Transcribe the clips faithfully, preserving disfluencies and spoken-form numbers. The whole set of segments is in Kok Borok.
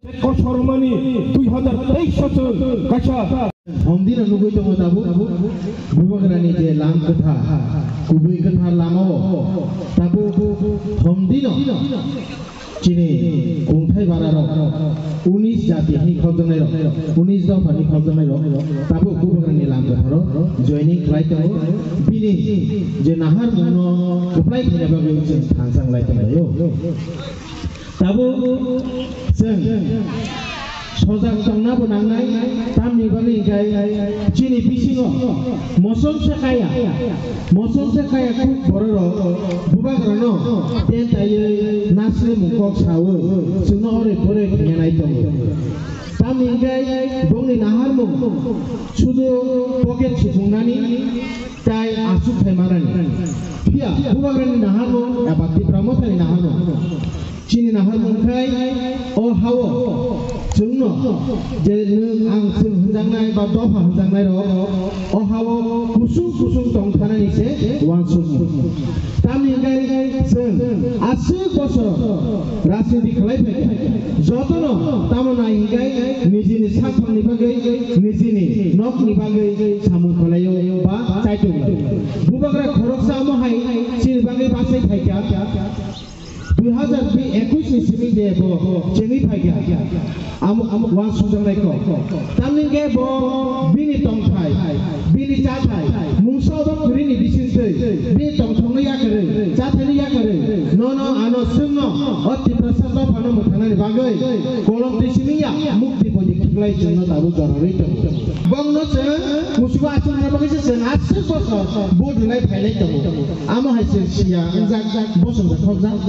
Kosor mani dui hazar teis o chwng kaisa. Homdino nugwi tongo tabuk, Bubagrani je lam kwthar, kubui kwthar lama o tabuk homdino chini kungthai bara rok, unis jati ni khokjaknai rok, unis dopha ni khokjaknai rok tabuk Bubagrani lam kwthar o joining khlai tongo. Bini je naharmung no kwplai khaina bagwi chwng thansa wng lai tong lai o. Tabuk chwng sojak tongna bo nangnai, tamni bagwi hinkhe chini bisingo mosol se kaya, mosol se kaya kuk bororok Bubagrano tentaiwi nasremung kok sawi chwngno oroi poroi khaina nai tongo. Tamni hinkhe bongni naharmung sudu pocket supungnani tai aswk khai manani. Phiya Bubagrani naharmung eba Tipra Mothani naharmung. Chini naharmung khai o hao chwngno je nwng ang chwng hwnjaknai ba dopha hwnjaknai rok o hao kusung kusung tong thanani se uansukmung. Tamni hinkhe chwng aswk bosor rajniti khlai phaikha, jotono tamo nai hinkhe nijini saphangni bagwi, nijini nokni bagwi samung khlaio ba chaitung lai. Bubagra khoroksa omo hai chini bagwi bachai phaikha. Dui hazar ekwis ni simi je bo chengwi phaikha. Amo, amo uansukjaknai kok. Tamni hinkhe bo bini tongthai, bini chathai, mungsa obo kwrwini bisingtwi, bini tongthokno yakarwi, chathaino yakarwi, nono ano chwngno o Tiprasa dophano mwthangnani bagwi kolomtwi simi ya mukti boidi khiklai chwngno tabuk jorarwi tongo. Bongno chwng musugo achukna bagwi se chwng aswk bosor vote rwnai phailai tongo. Amo hai chwng siya wngjak, bosongjak khokjak.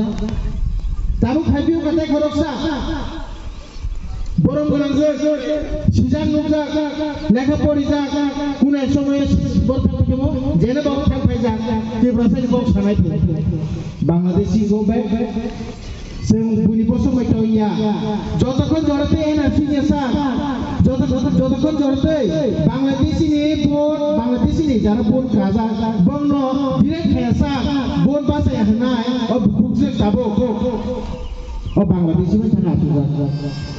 Tabuk khai phiyok katai khoroksa. Borom gwnangjak, sijak nukjak, lekha porijak, kunai somoyo borok thang phaikhe bo, jene bo thang phaijak, Tiprasani kok sanai thung. Bangladeshi go back. Chwng buini bosong bai tong ya. Jotokhon jorotwi N R C ni sa. Joto, joto, jotokhon jorotwi Bangladeshi ni vote, Bangladeshi ni jara vote kajak. Bongno direct khaya sa. Vote bachaya hwnai. O bukhuk je tabuk. O Bangladeshi bai thang achukjak.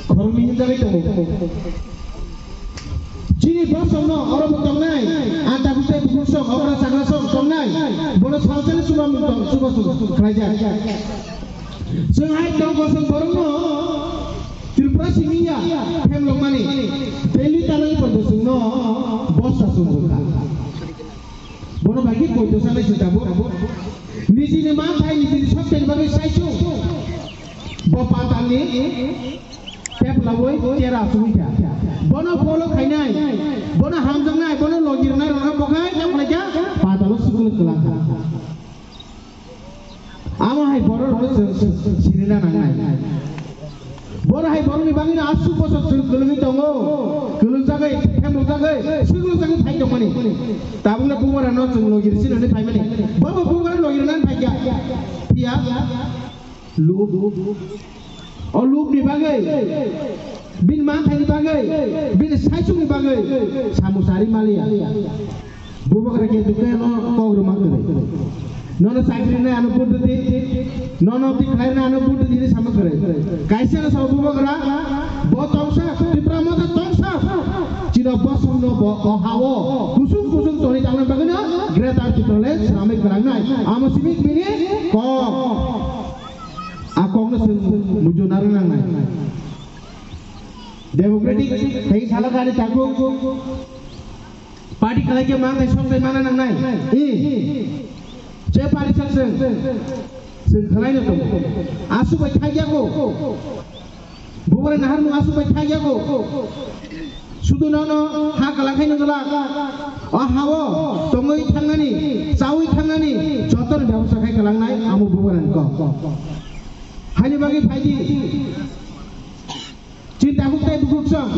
Khoroknwi hwnjagwi tongo. Chini bosongno oro bo tongnai, anta butai bukhuk song, okra chakra song tongnai, bono salsani chubamung tong, chuba song khlaijak. Chwng hai tong bosong borokno Tripura simi ya, phemlokmani, Delhi tanai pondo chwngno bosta chwng bwkha. Bono bai khe poito sanai se tabuk. Nijini manthai, nijini sokteni bagwi saichung. Bo patalni tep lawi chera asugwi kha. Bono follow khainai, bono hamjaknai, bono logirnai rokno bo khai tep khlaikha, patalo sukul kwlangkha. Amo hai borok rokno chwng sinina nangnai. Borok hai borokni bagwino aswk bosor chwng kwlwngwi tongo, kwlwngjagwi, themrokjagwi, swrwngjagwi phai tongmani. Tabukno bubarano chwng logir sinani phaimani. Borok bubarano logir nani phaikha. Phiya lub. O lubni bagwi, bini manthaini bagwi, bini saichungni bagwi samung chari maliya. Bubagra khe dukhe no kok rwma kwrwi. Nono chakri nai ano buddi di, nono tikhlai nai ano buddi di hinwi sama kwrwi. Kaisa no sa bubagra, bo tongsa, Tipra Motha tongsa. Chino bosongno bo o hao kusung kusung toni tangna bagwino Greater Tipraland swnamwi kwlangnai. Amo simi bini kok. A kokno chwng muitu narwk nangnai. Democratic tei salo gari takhuk party khlai khe mang tei song tei mana nangnai. I je party sak chwng, chwng khlai no tongo. Aswk bai thai yago. Bubagra naharmung aswk bai thai yago. Sudu nono ha kwlak hai no kwlak. O hao tongwi thangnani, chawi thangnani jotono bebosta khai kwlangnai amo bubagrani kok. Haini bagwi phaidi. Chini takhuk tei bukhuk song.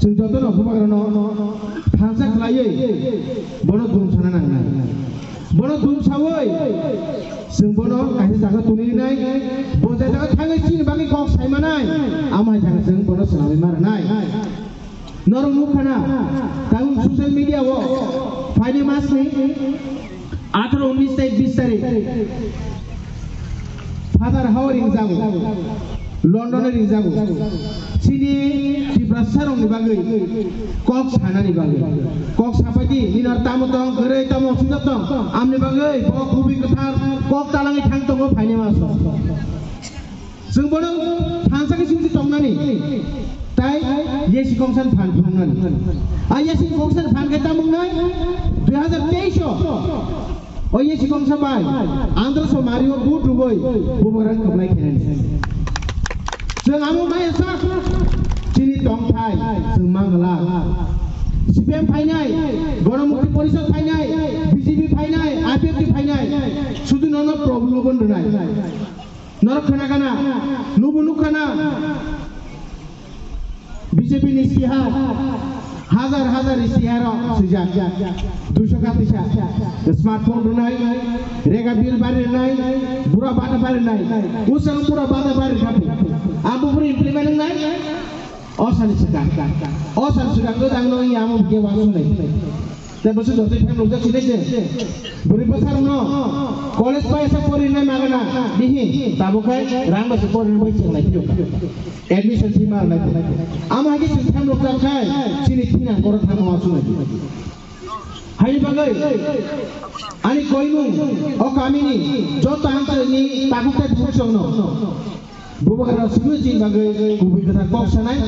Chwng jotono bubagrano thansa khlaiwi bono dum sana nangnai. Bono dum sawi chwng bono kaisa jaga tuni rinai, bo je jaga thangwi chini bagwi kok sai manai, amo hai jaga chwng bono swnamwi ma rwnai. Norok nukha na, tabuk social media o phaini masni atharo, unis tei bis tarik Father hao ringjago. London-o ringjago. Chini Tiprasarokni bagwi kok sanani bagwi. Kok sapaidi, nini aro tamo tong, kwrwi tamo, osubida tong. Amni bagwi bo kubui kwthar kok talangwi thang tongo phaini maso. Chwng bono thansa khe chwngsi tongnani. Tai yesi kongsan phan phunuknani. A yesi kongsan phan khe tamo wngnai? Dui hazar teis o. O yesi kongsa bai, andro somari o but ruboi, bubagra kwplai khainani. Chwng amo maya sak, chini tongthai, chwng manglak. C P M phainai, Ganamukti Porishad phainai, B J P phainai, I P F T phainai, sudu nono problem rwnai. Norok khna khna, nubu nuk khna. B J P ni istihar, hazar hazar istihar o swijak, duiso ka tisa, smartphone rwnai, rega bill bari rwnai, bura bata bari rwnai, usang bura bata bari rwnai, abo buri implement wngnai, o sani swkang, o sani swkang o jang no ya amo bikhe wasung nai. Tei bwswk jotoi phem rwjak sinai se. Bwrwi bwsarokno college paisa porinai magana bihi, tabuk khai rang bai se porinai bai chenglai phiyokha. Admission fee ma rwnai phiyokha. Amo hai khe chwng phem rwjak khai chini thina borok thangma wasung nai. Haini bagwi ani koimung o kamini joto ang chwngni takhuk tei bukhuk chwngno. Bubagra simi chini bagwi kubui kwthar kok sanai,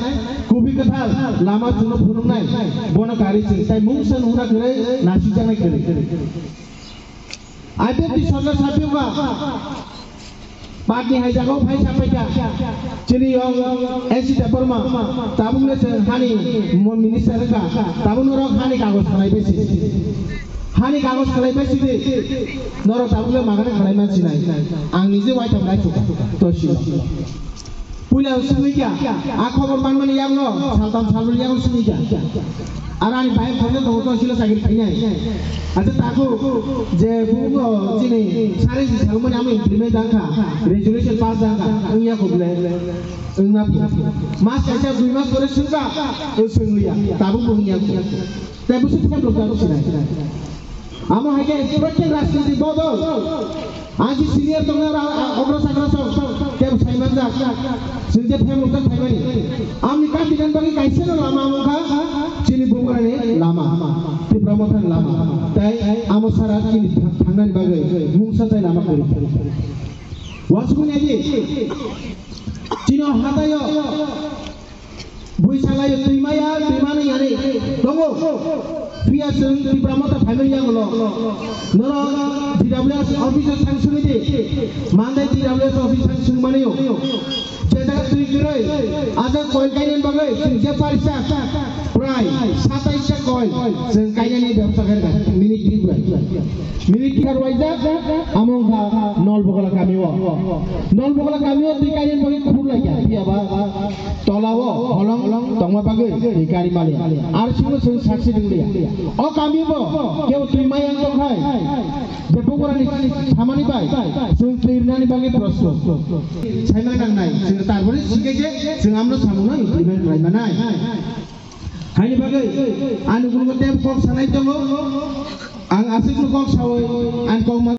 kubui kwthar lama chwngno phunuknai, bono kari chwng tai mungsa nungna kwrwi, nasijaknai kwrwi. I P F T sorkar saphiokha, patni hai jagao phai sapaikha, chini yong N C Debbarma, tabukle chwng hani mo-, minister wngkha, tabuk norok hani kagoj khlai besi. Hani kagoj khlai bai sidi, norok tabukle magana khlai man sinai. Ang nije waitham lai chuka, to silo. Puila simi kya, a khobor man mani yang no, saltam salbri yang simi kya. Ara ani bai khobor to to silo sakir khainai. Acha taku, je bungo chini sare si salmani amo implement dangkha, resolution pass dangkha, wngya khuble, wngna phu. Mas kaisa dui mas pore sungka, wng sungya, tabuk bo wngya khu. Tei bwswk phem rwjak sinai. Amo hai khe protek rajniti bodol. Ang si senior tongna ra, a, okra sakra sok, tei bo saimanjak. Chwng je phem rwjak phaimani. Amni kanti kan bagwi kaisa no lama wngkha, chini bubagrani lama. Tipra Mothani lama. Tei amo sara chini tha-, thangnani bagwi mungsa chai lama kwrwi. Wansukmani agi. Chini o hataio. Bui salai twi maya, twi mani yani tongo. Phiya chwng Tipra Motha phaimani yango lo. Norok D W S office o thang sungwi di. Mandai D W S office thang sung mani yo. Je jaga twi kwrwi, aja coil kainani bagwi chwng je parisa prai satais ta coil chwng kainani bebsa khe rwkha. Minute twi bai. Minute twi rwaijak, amo wngkha Nolbogola kami o. Nolbogola kami o twi kainani bagwi khur laikha. Phiya ba Tola o holong tongma bagwi twi kari mali. Ar simo chwng saksi dwng liya. O kami bo kebo twi maya wng tong khai. Je bukurani samani bai chwng twi rinani bagwi prosto. Saima nangnai, chwng tarpore sikhe je chwng amno samungno implement khlai manai. Haini bagwi ani gulgo tei kok sanai tongo. Ang aswkno kok sawi ani kok ma